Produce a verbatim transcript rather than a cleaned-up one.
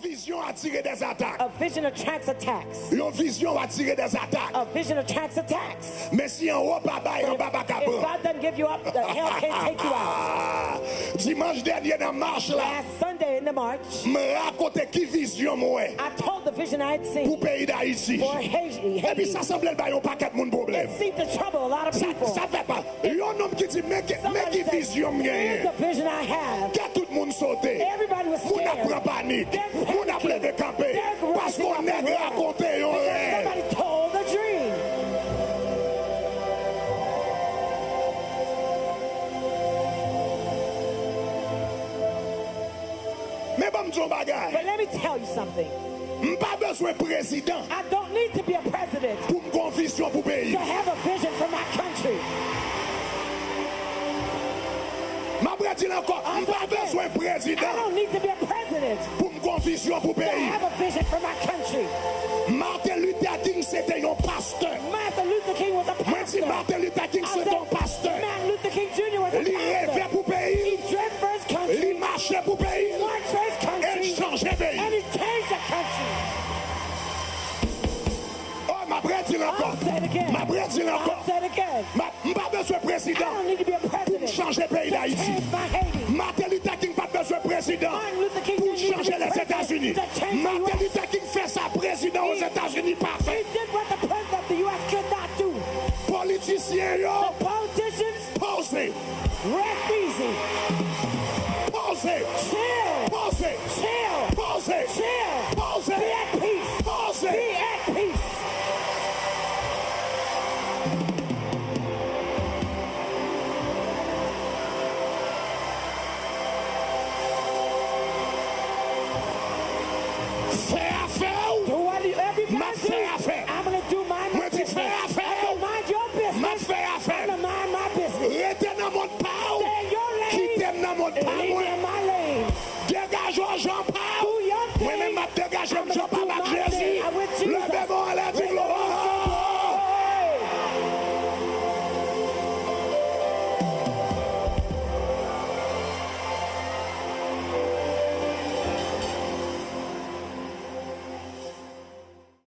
Vizyon atire dèzatak. A vision attracts attacks. Yon vizyon atire dèzatak. A vision attracts attacks. Men si anwo pa bay, anba pa ka If pran. God doesn't give you up, the hell can't take you out. Dimanch dènye nan mach la, Last Sunday in the march, m rakonte ki vizyon m wè I told the vision I had pou seen peyi Dayiti. For Haiti. Epi sa Haiti. sanble l bay yon pakèt moun pwoblèm. It seemed to trouble a lot of Sa, people. Sa fè pa. Yon nonm ki di, men ki, men Somebody ki said, vizyon m "Here's genyen. The vision I have." Kè tout moun sote. Everybody was Moun ap pran scared. Panik. They're Moun ap leve panicking. Kanpe. They're Paske yon rising up nèg and running. Rakonte yon Because rèv. Somebody told a dream. Men ban m di yon bagay. But let me tell you something. M pa bezwen prezidan I don't need to be a president pou m gon vizyon pou peyi. To have a vision for my country. M ap redi l ankò. M pa bezwen I prezidan don't need to be a president pou m gon vizyon pou to peyi. Have a vision for my country. Martin Luther King se te yon pastè. Martin Luther King was a Mwen di pastor. Martin Luther King I se te said, yon pastè. Martin Luther King Junior was a Li pastor. Reve pou peyi. He dreamt for his Li country. Mache pou peyi. Marched for his E l country. Chanje peyi. And he changed the country. Oh, m ap redi l ankò. I'll say it again. M ap redi l ankò. I'll say it again. M ap- M pa bezwen I prezidan don't need to be a pou m president chanje peyi to Dayiti. Change my Haiti. Martin Luther King pa t bezwen prezidan Martin Luther King pou l didn't need to chanje be president Lèzetazini. To change the Martin U S. Luther King fè sa prezidan Ozetazini pa fè. He did what the president of the U S could not do. Politisyen yo The politicians poze. Rest easy. Poze. Chill. Poze. Chill. Poze. Chill. Poze. Be at peace. Poze. Be at peace. Fè afè w. Do what you M ap everybody fè afè. I'm gonna do my Mwen di business. Fè afè I said, w. Mind your business. M ap fè afè. I'm gonna mind my business. Rete nan mond pa w. Stay in your lane. Kite m nan mond pa Leave me mwen. In my lane. Degaje w jan pa w. Do your thing. Mwen menm m ap degaje m jan